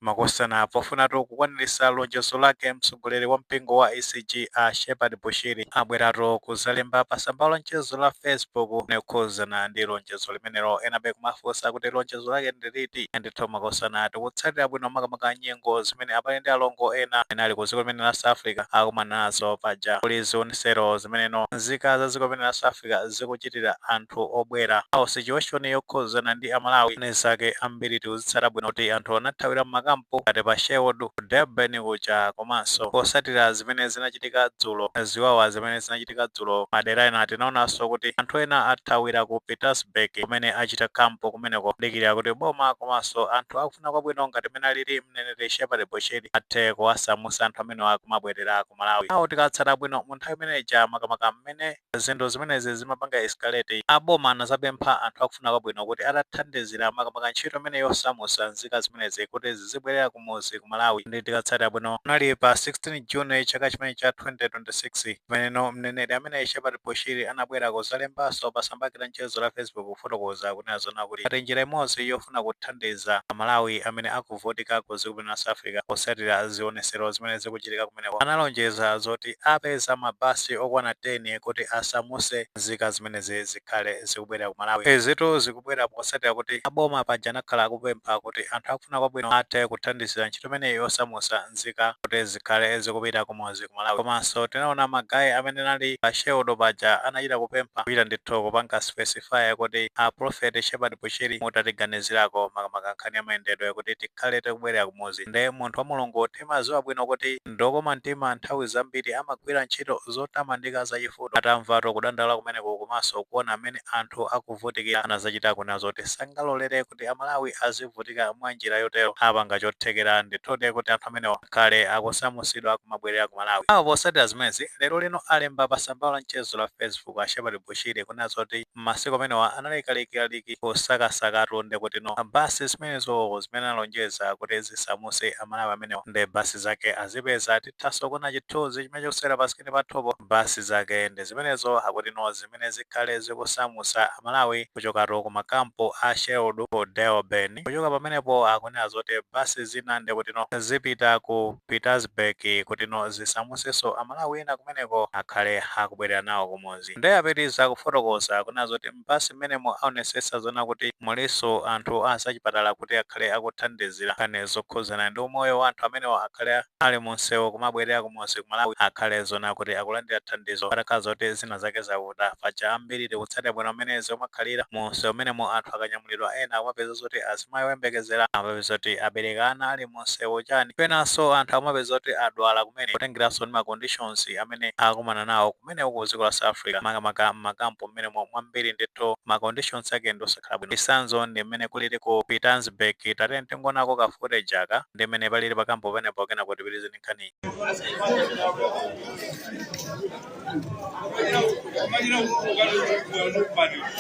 Makosana, pofunatu kukwanirisa lonjezo lake, mtsogoleri wa mpingo wa ECG a Shepherd Bushiri abweratu kuzalemba pa tsamba la mchezo la Facebook lokhuzana ndi lonjezo limenelo. Enabe kumafunsa kuti lonjezo lake ndi liti? Ndithu makosana, tikutsatira bwino makamaka nyengo zimene abale ndi alongo ena amene ali ku dziko limene la South Africa akumana nazo. Paja kuli zionesero zimeneno nzika za dziko limene la South Africa zikuchitira anthu obwera awo, situation yokhuzana ndi Amalawi zake ambiri. Tikuzitsata bwino kuti anthu anathawira m'makampu ngati pa Sherwood ku Durban kuja, komanso posatira zimene zinachitika dzulo, ziwawa zimene zinachitika dzulo madera ena, tinaonanso kuti anthu ena athawira ku Pietersburg kumene achita kampo kumeneko, kudikirira kuti boma komanso anthu akufuna kwabwino ngati mene alili mneneri Shepherd Bushiri athe kuwasamusa anthu amenewa kumabwerera ku Malawi awo. Tikatsata bwino, mu nthawi imeneja, makamaka mmene zinthu zimenezi zimapanga escalate, aboma anazapempha anthu akufuna kwabwino kuti atathandizira makamaka ntchito imene yosamusa nzika zimenezi kuti zizibwerera kumuzi ku Malawi. Ndi tikatsatira bwino, kunali pa 16 June chaka chimene cha 2026 pameneno mneneri amene Shepherd Bushiri anabwera kuzalembanso pa tsamba la mchezo la Facebook kufotokoza kunena zona kuti ati njira imodzi yofuna kuthandiza Amalawi amene akuvutika ku dziko la South Africa posatira zionesero zimene zikuchitika kumeneko, analonjeza zoti apeza mabasi okwana 10 kuti asamuse nzika zimenezi zikhale zikubwera ku Malawi. Izitu zikubwera posatira kuti aboma paja anakhala akupempha kuti anthu akufuna kwabwino athe kuthandizira ntchito imeneyi yosamusa nzika kuti zikhale zikupita kumuzi ku Malawi. Komanso tinaona ma guy amene anali pa Sherwood paja anachita kupempha, kuchita ndithu kupanga specify kuti a Prophet Shepherd Bushiri, mutatiganizirako makamaka nkhani ya mayendedwe kuti tikhale tikubwerera kumuzi. Nde munthu wa Mulungu timaziwa bwino kuti ndokoma mtima, nthawi zambiri amagwira ntchito zotamandika zachifundo. Atamvatu kudandaula kumeneko komanso kuona amene anthu akuvutikira, anazachita kunena zoti sangalolere kuti Amalawi azivutika mwa njira yotero, apanga chothekera ndithudi kuti anthu amenewa akhale akusamusidwa kumabwerera ku Malawi. Awo posatira zimenezi, lero lino alemba pa tsamba la mchezo la Facebook a Shepherd Bushiri kunena zoti m'masiku amenewa anali kalikiliki kusakasakatu ndi kuti no basi zimenezo zimene analonjeza kuti zisamuse Amalawi amenewa, ndi basi zake azipeza. Tithanso kuona chithunzi chimene chikusewera pa screen pathupo. Basi zake ndi zimenezo, akuti no zimene zikhale zikusamusa Amalawi kuchokatu ku makampu a Sherwood ku Durban. Kuchoka pamenepo, akunena zoti basi zina ndi kuti no zipita ku Pietersburg kuti no zisamusenso Amalawi ena kumeneko akhale akubwerera nawo kumuzi. Ndiye apitiriza kufotokoza kunena zoti mbasi mmenemo aonesesa zona kuti mulinso anthu azachipatala kuti akhale akuthandizira nkhani zokhuzana ndi umoyo wa anthu amenewo, akhale ali munsewu kumabwerera kumuzi ku Malawi, akhale zona kuti akulandira thandizo patakhala zoti zina zake zavuta. Paja ambiri tikutsatira bwino mmene zikumakhalira munsewu mmenemo. Anthu akanyamulidwa, ena amapeza zoti azimayi oyembekezera, amapeza zoti abereka ana ali munsewu chani, penanso anthu amapeza zoti adwala kumene, kutengeranso ndi ma conditions amene akumana nawo kumene ku dziko la South Africa, makamaka m'makampu mmenemo mwambiri. Ndithu ma conditions ake ndi osakhala bwino. Chitsanzo ndi mmene kulili ku Pietersburg. Tatene tingonako ka footage aka ndi mmene palili pakampo penepo, kenako tipitirize ndi nkhani.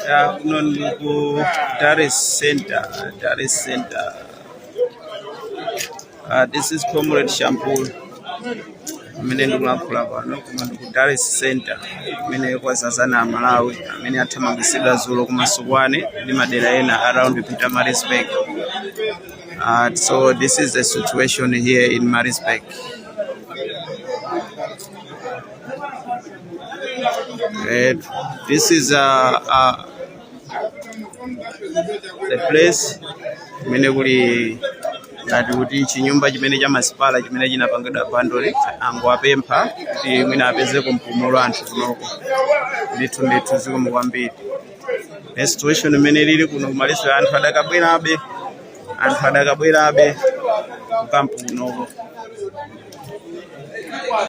Ya, kuno ndi ku Darius Center, Darius Center. This is Comrade Shampoo. Amene ndikulankhula pano, koma ndi ku Darius Center kumene kwazazana Amalawi amene athamangisidwa dzulo ku Masukwane ndi madera ena around Pietermaritzburg. So this is the situation here in Maritzburg. This is the place kumene kuli ngati kuti chinyumba chimene cha masipala chimene chinapangidwa abandon, angowapempha kuti mwina apezeko mpumulo anthu kunoko. Ndithu ndithu, zikomo kwambiri. The situation imene ilili kuno kumaliso, anthu adakabwerabe, anthu adakabwerabe kukampu kunoko.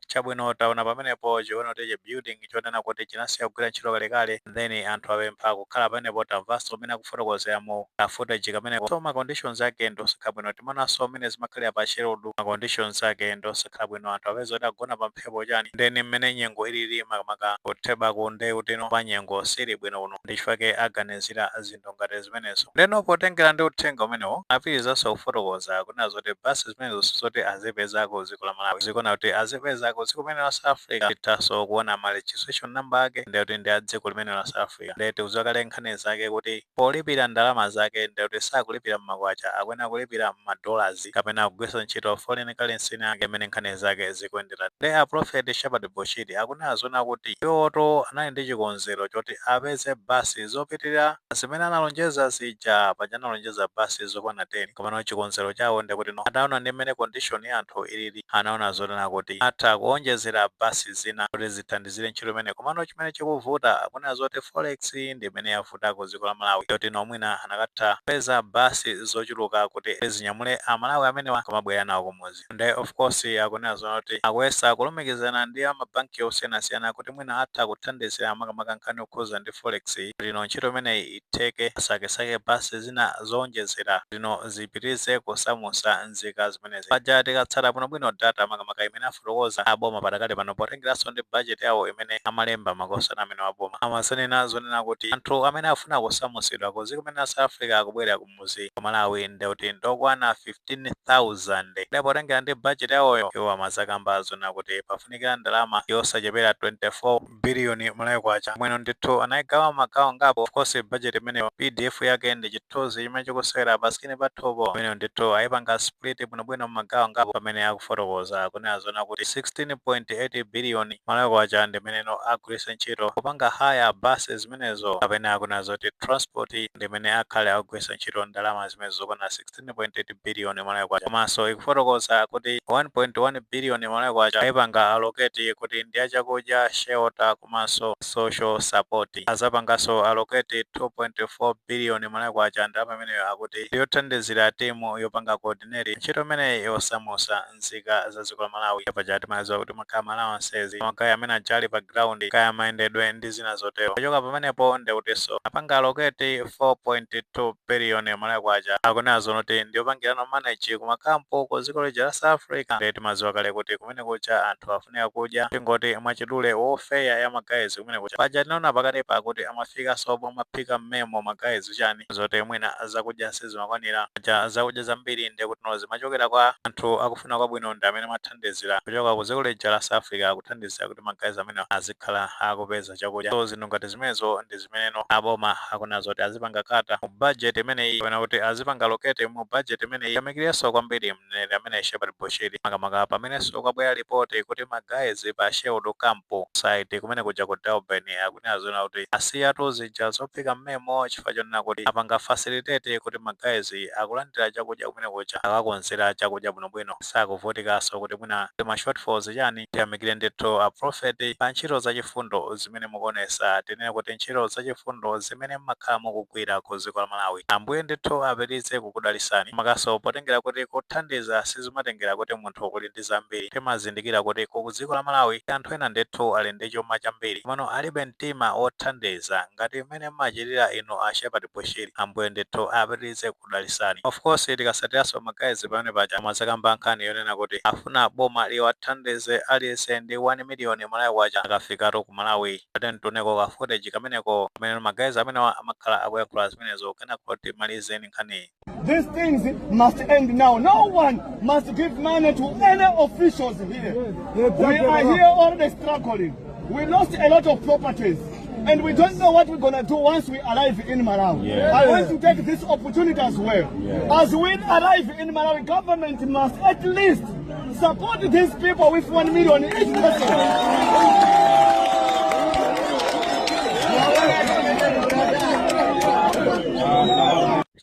Chabwino, taona pamenepo chiona kuti chi building chonena kuti chinasiya kugwira ntchito kalekale, then anthu apempha kukhala pamenepo. Tamvanso mmene akufotokozera mu ka footage kameneko. So ma conditions ake ndi osakhala bwino. Timaonanso mmene zimakhalira pa Sherwood, ma conditions ake ndi osakhala bwino, anthu apeza kuti agona pa mphepo chani. Then mmene nyengo ilili, makamaka kuthebako, nde kutino pa nyengo sili bwino kuno, ndi chifukwa aganizira zinthu ngati zimenezo. Ndeno potengera ndi uthenga umenewo, apirizanso kufotokoza kunena zoti basi zimenezo sizoti azipeza ku dziko la Malawi, zikuona kuti azipeza. Anapeza ku dziko limene la South Africa. Tithaso kuona ma registration number ake, ndekuti ndi a dziko limene la South Africa. Ndeti tikudziwa nkhani zake kuti polipira ndalama zake, ndekuti sakulipira mmakwacha, akuyenera kulipira mma dollars kapena kugwiritsa ntchito foreign currency yake, imene nkhani zake zikuyendera. Ndi a Prophet Shepherd Bushiri akunena zona kuti iwoto anali ndi chikonzero choti apeze basi zopitirira zimene analonjeza zija. Paja analonjeza basi zokwana 10, komano chikonzero chawo ndikuti no, ataona ndi mmene condition ya anthu ilili, anaona zonena kuti atha kuonjezera basi zina kuti zithandizire ntchito imene. Komano chimene chikuvuta, akunena zoti forex ndi imene yavutako dziko la Malawi, yoti nomwina anakatha kupeza basi zochuluka kuti zinyamule Amalawi amenewa kumabwera nawo kumuzi. Nde of course akunena zona kuti akuyesa kulumikizana ndi amabanki osiyanasiyana kuti mwina atha kuthandizira, makamaka nkhani yokhuza ndi forex, lino ntchito imeneyi itheke, asakesake basi zina zowonjezera lino zipitirize kusamusa nzika zimenezi. Paja tikatsata bwinobwino data, makamaka imene afotokoza aboma padakali pano, potengeranso ndi budget yawo imene amalemba makosana amene waboma, amasanena zonena kuti anthu amene afuna kusamusidwa ku dziko limene la South Africa akubwera kumuzi ku Malawi ndekuti ndokwana 15,000. Ndipo potengera ndi budget yawoyo, iwo amazakamba zonena kuti pafunikira ndalama yosachepera 24 biliyoni Malawi kwacha, mweno ndithu anayigawa magawo ngapo. Of course budget imeneyo PDF yake ndi chithunzi chimene chikusewera pa screen pathupo. Imeneyo ndithu ayipanga split bwinobwino mmagawo ngapo, pamene akufotokoza kunena zona kuti 16.8 biliyoni Malawi kwacha ndi imeneno agwiritsa ntchito kupanga hire basi zimenezo, kapena akunena zoti transport ndi imene akhale akugwiritsa ntchito ndalama zimene zokwana 16.8 biliyoni Malawi kwacha. Komanso ikufotokoza kuti 1.1 biliyoni Malawi kwacha ayipanga allocate kuti ndi achakudya, shelter komanso social support. Azapanganso allocate 2.4 biliyoni Malawi kwacha. Ndalama imeneyo akuti yothandizira timu yopanga coordinate ntchito imeneyi yosamusa nzika za dziko la Malawi. Paja timadziwa kuti makhala allowances, ma guy amene ajali pa ground, kaya mayendedwe ndi zina zotero. Kuchoka pamenepo ndikutinso apanga allocate 4.2 biliyoni Malawi kwacha, akunena zonoti ndiyopangirano manage kumakampu ku dziko lija la South Africa. Ndiye timadziwa kale kuti kumene kucha anthu afunika kudya, tingoti mwachidule welfare ya ma guys kumene kucha. Paja tinaona pakati pakuti amafikanso amaphika mmemo ma guys, chani, zoti mwina zakudya sizimakwanira. Paja zakudya zambiri ndiye kuti no, zimachokera kwa anthu akufuna kwabwino, ndi amene amathandizira kuchoka ku dziko lija la South Africa, kuthandizira kuti ma guys amene azikhala akupeza chakudya. So zinthu ngati zimenezo ndi zimeneno aboma akunazo kuti azipanga cater mu budget imeneyi, kapena kuti azipanga allocate mu budget imeneyi. Yamikirenso kwambiri mneneri amene Shepherd Bushiri, makamaka pamenenso kwabwera ripoti kuti ma guys pa Sherwood Camp site kumene kuja ku Durban akunena zona kuti asiyatu zija zophika mmemo, chifukwa chonena kuti apanga facilitate kuti ma guys akulandira chakudya kumene kuja, akakonzera chakudya bwinobwino, sakuvutikanso kuti mwina ma shortfalls chani. Tiyamikire ndithu a prophet pa ntchito zachifundo zimene mukuonesa, tinene kuti ntchito zachifundo zimene mmakhala mukugwira ku dziko la Malawi. Ambuye ndithu apitirize kukudalisani, makaso potengera kuti kuthandiza sizimatengera kuti munthu uli ndi zambiri. Timazindikira kuti ku dziko la Malawi anthu ena ndithu ali ndi chuma chambiri, komano alibe mtima wothandiza ngati mmene mmachitira inu a Shepherd Bushiri. Ambuye ndithu apitirize kukudalisani. Of course tikasatiranso ma guys pamene paja amazakamba nkhani yonena kuti afuna boma liwathandize aliyense ndi 1 miliyoni Malawi kwacha akafikatu ku Malawi. Ate mtuneko ka footage kameneko kamene ma guys amenewa amakhala akuyankhula zimenezo, kenako timalizeni nkhaniyi. These things must end now. No one must give money to any officials here. We are here already struggling. We lost a lot of properties. And we don't know what we're going to do once we arrive in Malawi. I want to take this opportunity as well. As we arrive in Malawi, government must at least support these people with 1 million each person.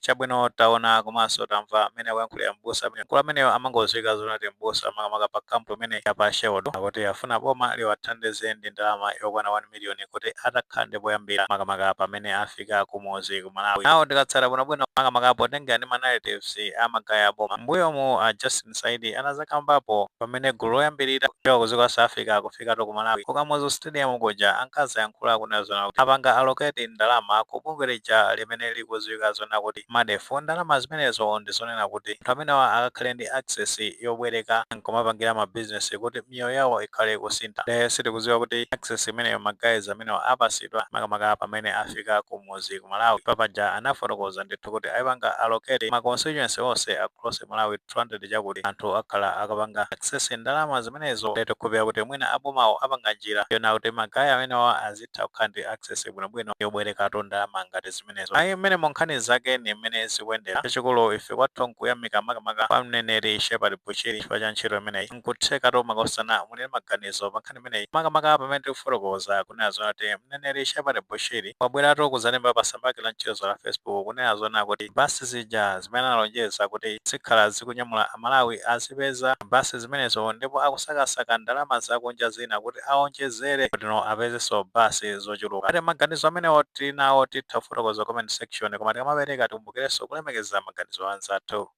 Chabwino, taona komanso tamva amene akuyankhulira mbusa amene, mkulu ameneyo amangodziwika zonati mbusa, makamaka pa kampu imene yapa Sherwood, akuti afuna boma liwathandize ndi ndalama yokwana 1 million kuti atakhala ndi poyambira, makamaka pamene afika kumuzi ku Malawi. Nawo tikatsata bwinobwino, makamaka potengera ndi ma narratives a ma guy aboma mbuyomu, a Justin Saidi anazakambapo pamene gulu loyambirira kuchoka ku dziko la South Africa kufikatu ku Malawi, ku Kamuzu Stadium kuja, ankazayankhula kunena zona kuti apanga allocate ndalama ku bungwe lija limene likudziwika zona kuti MARDEF. Ndalama zimenezo ndizonena kuti anthu amenewa akakhale ndi access yobwereka nkumapangira mabizinesi kuti miyoyo yawo ikhale kusintha. Le sitikudziwa kuti access imeneyo ma guys amenewa apasidwa makamaka pamene afika kumuzi ku Malawi. Papaja anafotokoza ndithu kuti ayipanga allocate ma constituency onse across Malawi 200, chakuti anthu akhala akapanga access ndalama zimenezo. Tikukhulupirira kuti mwina abomawo apanga njira yona kuti ma guy amenewa azitha kukhala ndi access bwinobwino yobwerekatu ndalama ngati zimenezo. Ayi, mmene mu nkhani zake ni mmene zikuyendera. Chachikulu ife kwathu nkuyamika makamaka kwa mneneri Shepherd Bushiri chifukwa cha ntchito imeneyi. Nkuthekatu makosana muli maganizo pa nkhani imeneyi, makamaka pamene tikufotokoza kunena zona kuti mneneri Shepherd Bushiri wabweratu kuzalemba pa tsamba lake la mchezo la Facebook kunena zona kuti basi zija zimene analonjeza kuti zikhala zikunyamula Amalawi azipeza basi zimenezo, ndipo akusakasaka ndalama zakunja zina kuti aonjezere kuti no apezenso basi zochuluka. Ati maganizo amenewo tili nawo, titha kufotokoza comment section, koma tikamapereka tikumbukirenso kulemekeza maganizo anzathu.